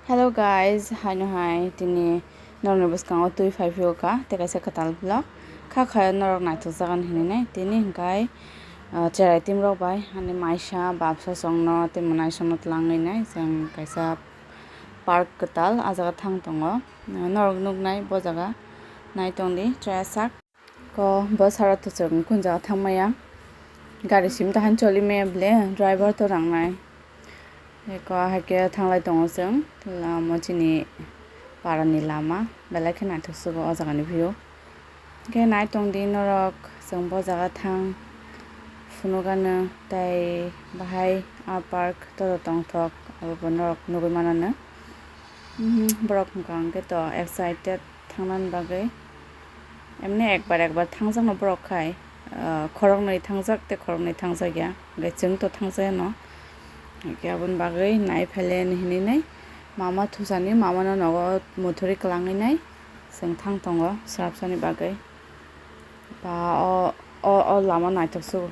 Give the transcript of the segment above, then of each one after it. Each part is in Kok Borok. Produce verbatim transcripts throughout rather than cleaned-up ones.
Hello guys, haino hai tini norokni bwskango twi phai phio kha tei kaisa kwtal vlog. Kha khayo norok naithok jagan hinwi nai tini hwnkhe, ah, cherai team rok bai ani maisa bap sosongno tei mwnaisongno twlangwi nai chwng kaisa park kwtal ah jaga thang tongo. Norok nuknai bo jaga nai tongdi chwrasak. Ko bo sara to chwng kun jaga thangmaya. Gari sim ta han choli maya ble, driver to rangnai. Eko hai khe thanglai tongo chwng lama chini parani lama belai khe naithok sugo o jagani view. Khe nai tongdi norok chwng bo jaga thang phunukgano tei bahai a park to tongthok abo bo norok nugwi manano. Mhm, borok hwnkha hwnkhe to excited thangnani bagwi. Emni ekbar ekbar thangjakno borok khai, ah, khoroknwi thangjak tei khoroknwi thangjak ya. Hwnkhe chwng to thangjakno. Hwnkhe aboni bagwi nai phaile hinwi nai mama thusani mamano nogo muthuri kwlangwi nai chwng thang tongo swrapsani bagwi. Ba o, o, o lama naithok sugo.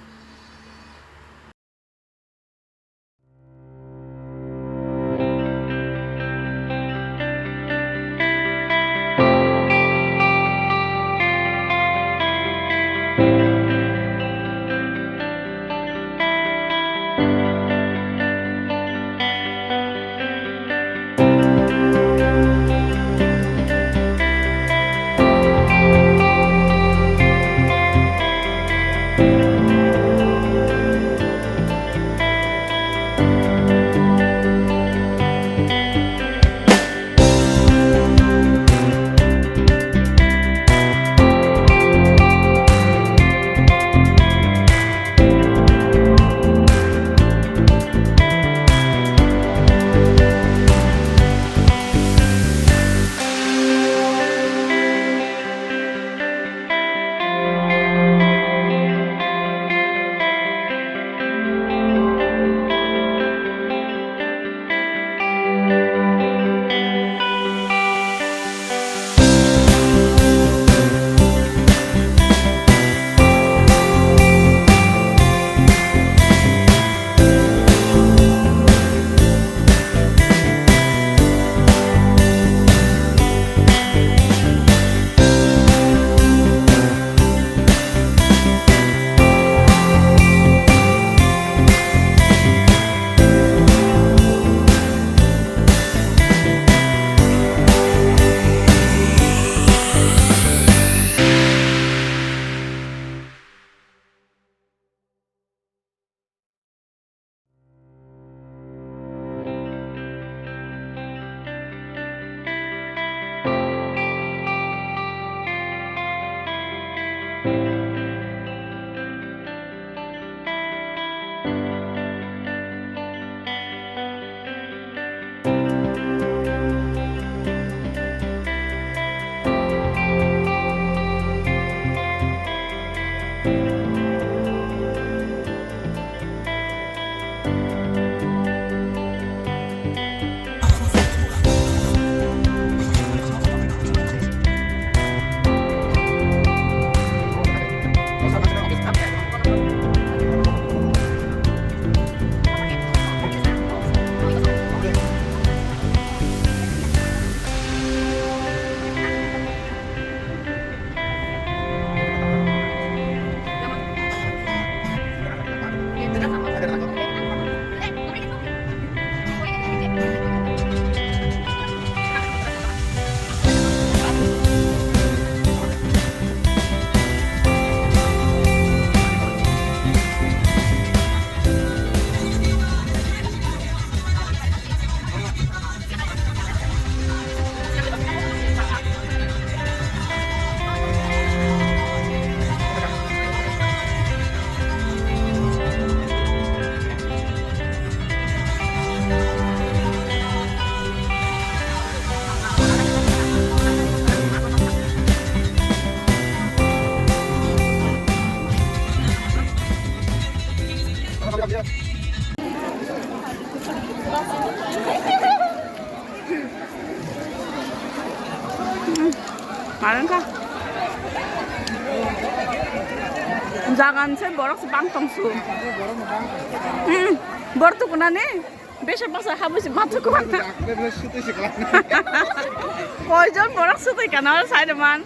Marang ka. Jagan se borok se bang tong su. Hmm, bor tu kuna ni. Besa basa habui se mathuk ko. Koijon borok sutui kana side man.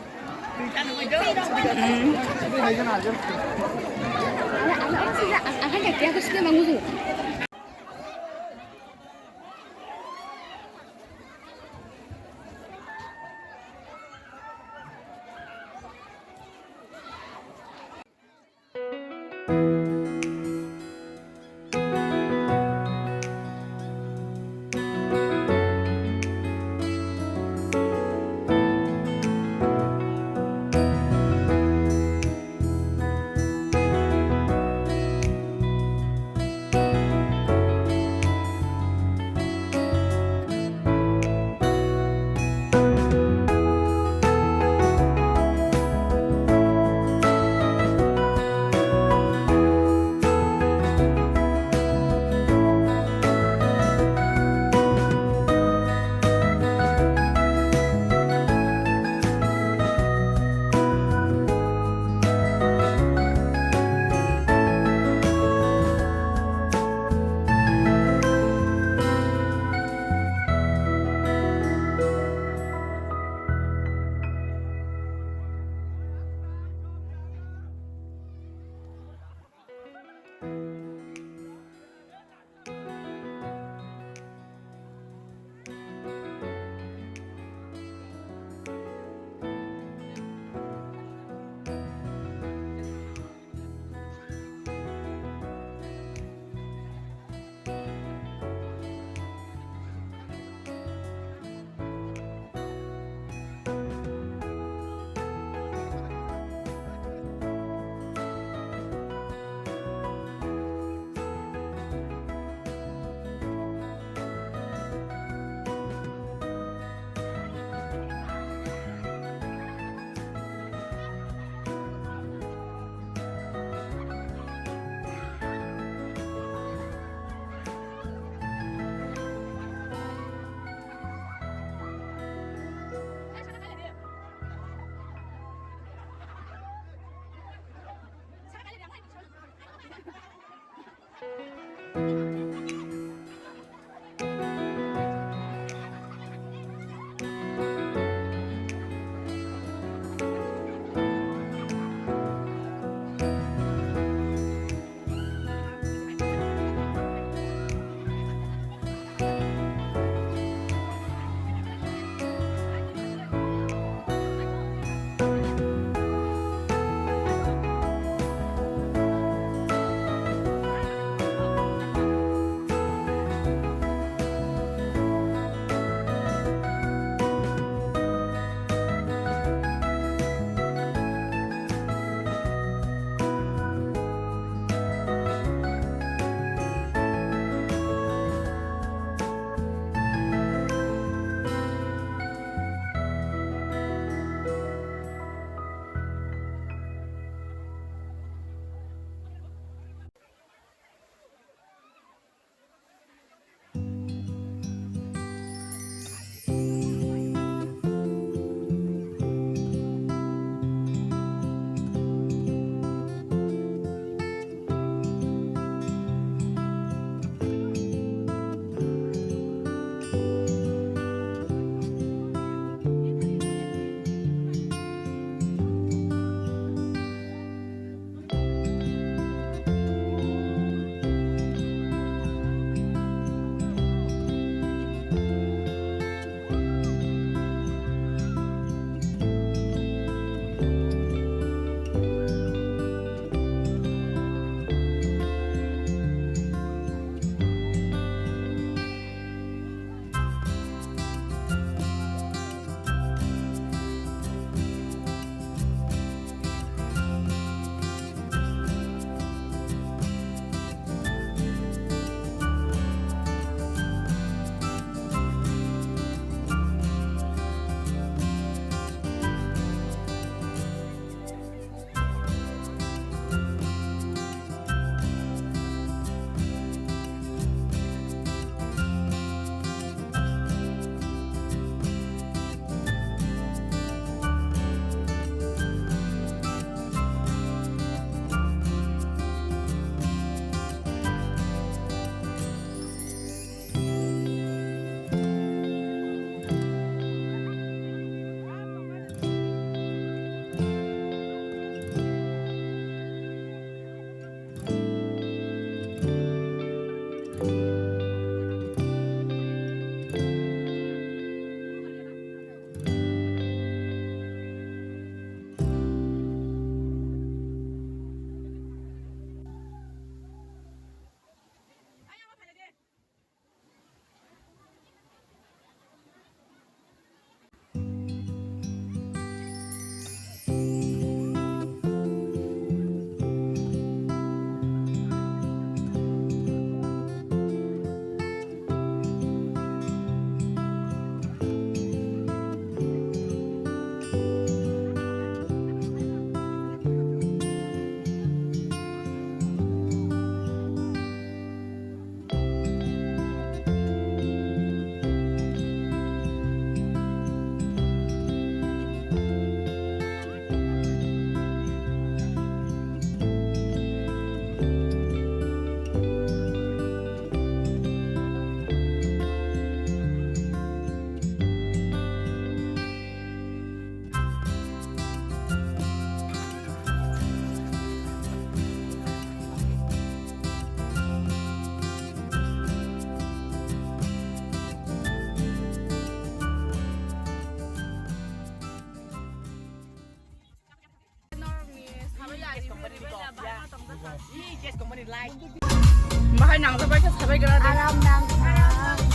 Bahai nang jabai khe sabai gra de. Aram nang.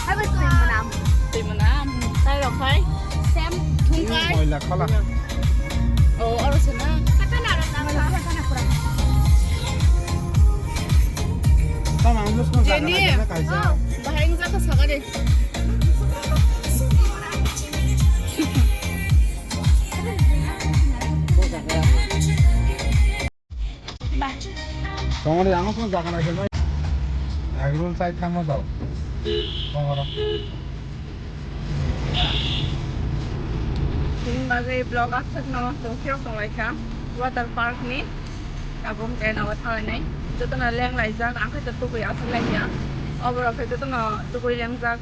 Hai bai twi manam. Twi manam. Tai rok hai. Sem thung kai. Moila khala. Oh, aro se na. Kata na aram nang. Kata na pura. Tama ang muskang Jenny. Kaisa. Oh, bahai ang jaka saga de. Tongori ang song jaga naikhe mai. Agrul chai thangma dao. Tongoro. Tini bagwi vlog aswkno tongphiyok tonglaikha water park ni tabuk tei nogo thanglainai. Jotono lenglaijak, ang khe tubui aswk laikya. Oborok khe jotono tubui lengjak.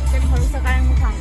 Tei khoroksa kayang bwkhang.